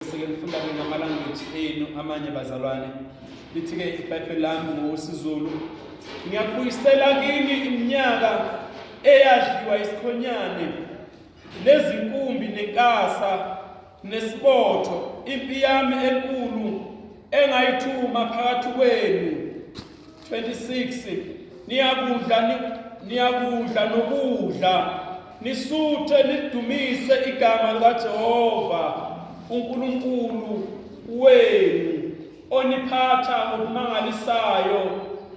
Bese-ke ngifunda-ke ngamalanguage enu amanye bazalwane. Lithi-ke iBhayibheli lami ngokwesiZulu, ngiyakubuyisela kini iminyaka eyadliwa isikhonyane nezinkumbi nenkasa nesibotho, impi yami enkulu engayithuma phakathi kwenu. 26 Niyakudla, niyakudla nokudla, nisuthe, nidumise igama likaJehova uNkulunkulu wenu oniphatha ngokumangalisayo.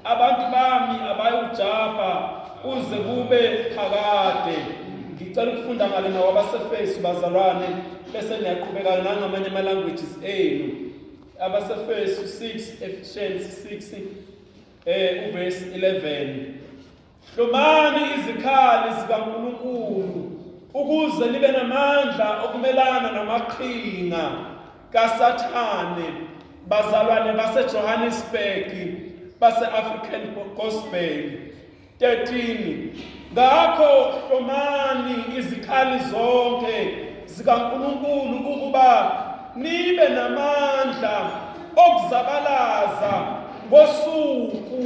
Abantu bami abayujabha kuze kube phakade. Ngicela ukufunda ngale nawabasefesu bazalwane, bese niyaqhubeka nangamanye ama-languages enu. Abasefesu 6, Ephesians 6, uvesi 11. Hlomani izikhali zikaNkulunkulu ukuze nibe namandla okumelana namaqhinga kaSathane. Bazalwane baseJohannesburg, base-African Gospel. 13 Ngakho hlomani izikhali zonke zikaNkulunkulu ukuba nibe namandla okuzabalaza ngosuku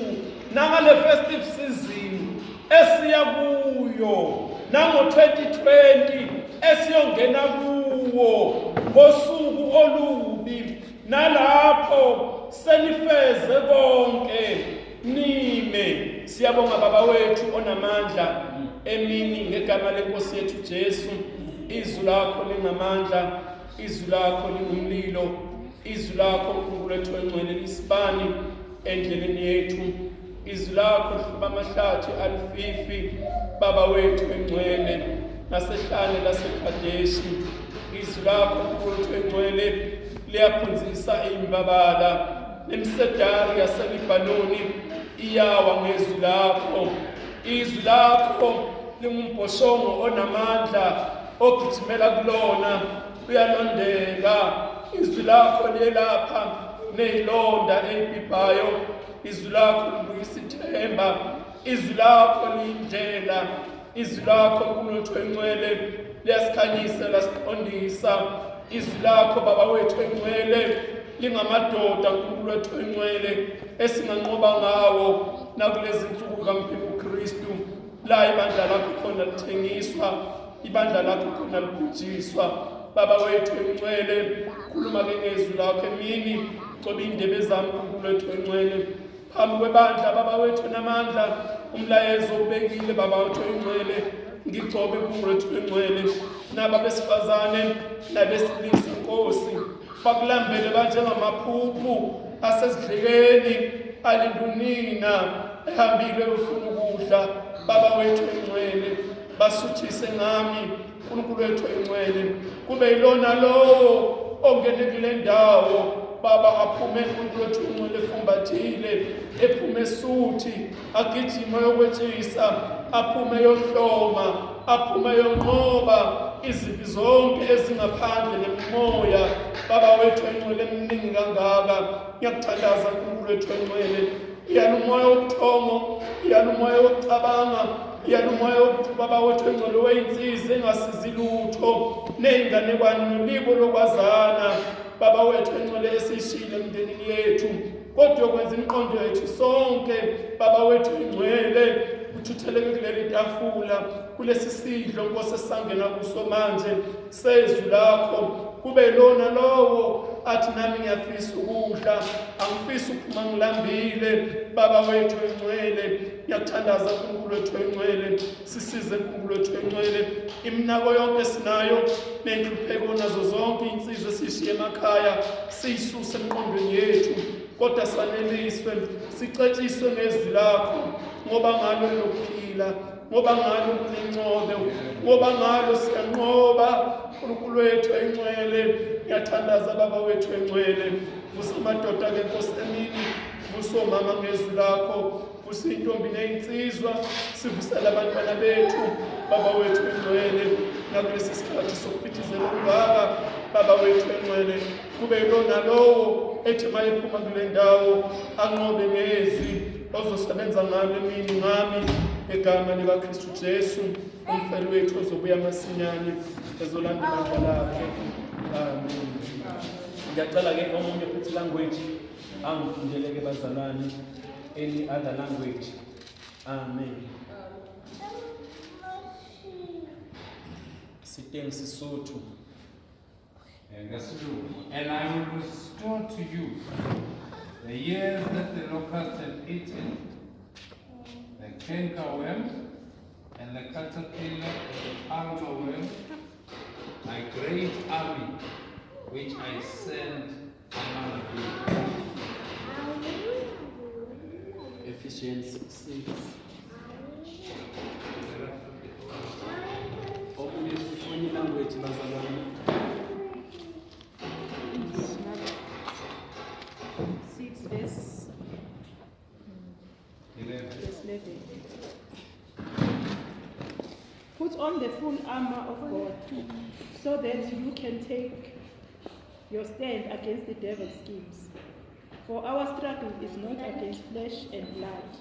nangale festive season esiya kuyo, nango-2020 esiyongena kuwo ngosuku olubi, nalapho senifeze konke nime. Siyabonga Baba wethu onamandla emini, ngegama lenkosi yethu Jesu. Izwi lakho lingamandla, izwi lakho lingumlilo, izwi lakho Nkulunkulu wethu engcwele lisibani endleleni yethu. Izwi lakho lihluba amahlathi alififi, Baba wethu engcwele, nasehlane laseKadeshi. Izwi lakho Nkulunkulu wethu engcwele liyaphunzisa imbabala, nemisedari yaseLibhanoni iyawa ngezwi lakho. Izwi lakho lingumbhoshongo onamandla, ogijimela kulona uyalondeka. Izwi lakho liyelapha neyilonda eyibhibhayo. Izwi lakho libuyisa ithemba. Izwi lakho liyindlela. Izwi lakho Nkulunkulu engcwele liyasikhanyisa, lasiqondisa. Izwi lakho Baba wethu engcwele lingamadoda Nkulunkulu wethu engcwele esinganqoba ngawo nakulezi nsuku kaMphiko Kristu, la ibandla lakho khona lithengiswa, ibandla lakho khona libhujiswa. Baba wethu engcwele, khuluma ke ngezwi lakho emini, coba iy'ndebe zami Nkulunkulu wethu engcwele phambi kwebandla. Baba wethu namandla, umlayezo ubekile Baba wethu engcwele, ngigcobe Nkulunkulu wethu engcwele. Naba besifazane nabesilisa Nkosi bakulambele, banjengamaphuphu asezidlekeni alindunina ehambile ufuna ukudla. Baba wethu engcwele, basuthise ngami uNkulunkulu wethu engcwele, kube yilona lowo ongene kule ndawo Baba aphume uNkulunkulu wethu engcwele efumbathile, ephume esuthi, agijime yokwetshisa, aphume yohloma, aphume yonqoba izimpi zonke ezingaphandle nemimoya Baba wethu engcwele eminingi kangaka. Ngiyakuthandaza uNkulunkulu wethu engcwele, iyala umoya wobuthongo, iyala umoya wokucabanga, iyala umoya wokuthi Baba wethu engcwele weyinsizi engasizi lutho ney'nganekwane nolibo lokwazana Baba wethu engcwele esiyishiyile emndenini yethu, kodwa yokwenza imiqondo yethu sonke Baba wethu engcwele uthutheleke kuleli tafula, kulesi sidlo Nkosi esisangena kuso manje sezwi lakho, kube lona lowo athi nami ngiyafisa ukudla, angifisi ukuphuma ngilambile. Baba wethu engcwele, ngiyakuthandaza Nkulunkulu wethu engcwele, sisize Nkulunkulu wethu engcwele, iminako yonke sinayo nenhlupheko nazo zonke insizwe esishiye emakhaya siyisuse emqondweni yethu, kodwa saneliswe, sicetshiswe ngezwi lakho, ngoba ngalo lokuphila, ngoba ngalo kunencobe, ngoba ngalo siyanqoba. Nkulunkulu wethu engcwele, ngiyathandaza Baba wethu engcwele, vusa amadoda ke Nkosi emini, vusa omama ngezwi lakho, vusa intombi neyinsizwa, sivusele abantwana bethu Baba wethu engcwele, nakulesi sikhathi sokuphithizela okungaka Baba wethu engcwele, kube yilona lowo ethi mayephuma kule ndawo anqobe ngezwi ozosebenza ngalo emini ngami, ngegama likaKristu Jesu umfeli wethu ozobuya masinyane ezolanda ibandla lakhe. Amen. Ngiyacela ke omunye ophethe language angifundele ke bazalwane any other language. Amen. Siteng Sesotho. NgesiLungu. And I will restore to you the years that the locust had eaten, the cankerworm, and the caterpillar, and the palmerworm, my great army, which I sent among you. Ephesians 6. Omunye futhi wenye language bazalwane. 6 verse 11. verse 11. Put on the full armor of God so that you can take your stand against the devil's schemes. For our struggle is not against flesh and blood,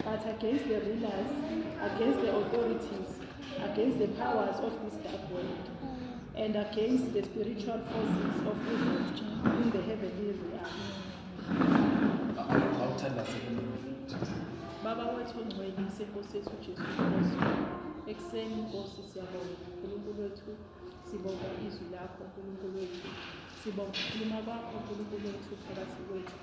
but against the rulers, against the authorities, against the powers of this dark world, and against the spiritual forces of evil in the heavenly realm. Awuthandaze ke mama. Baba wethu ongcwele, senkosi yethu Jesu Kristu. Ekuseni Nkosi siyabonga uNkulunkulu wethu, sibonga izwi lakho uNkulunkulu wethu. Sibonga ukukhuluma kwakho uNkulunkulu wethu phakathi kwethu.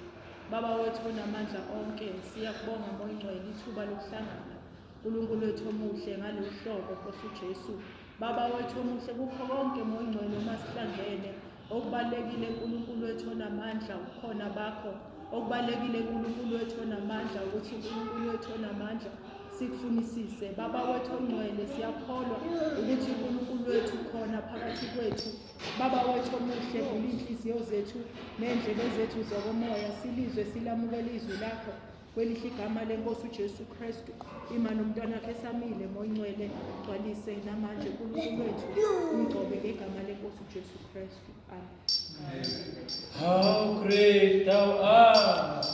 Baba wethu onamandla onke, siyakubonga Moya Ongcwele ithuba lokuhlangana. uNkulunkulu wethu omuhle ngalolu hlobo Nkosi uJesu. Baba wethu omuhle kukho konke Moya Ongcwele uma sihlangene okubalulekile uNkulunkulu wethu onamandla ubukhona bakho okubalulekile uNkulunkulu wethu onamandla ukuthi uNkulunkulu wethu onamandla sikufunisise baba wethu ongcwele siyakholwa ukuthi uNkulunkulu wethu khona phakathi kwethu baba wethu omuhle vula inhliziyo zethu nendlebe zethu zokomoya silizwe silamukele izwi lakho kwelihle igama lenkosi uJesu Kristu ima nomntwana wakhe esamile Moya Ongcwele gcwalise namanje uNkulunkulu wethu umgcobe ngegama lenkosi uJesu Kristu amen. How great thou art.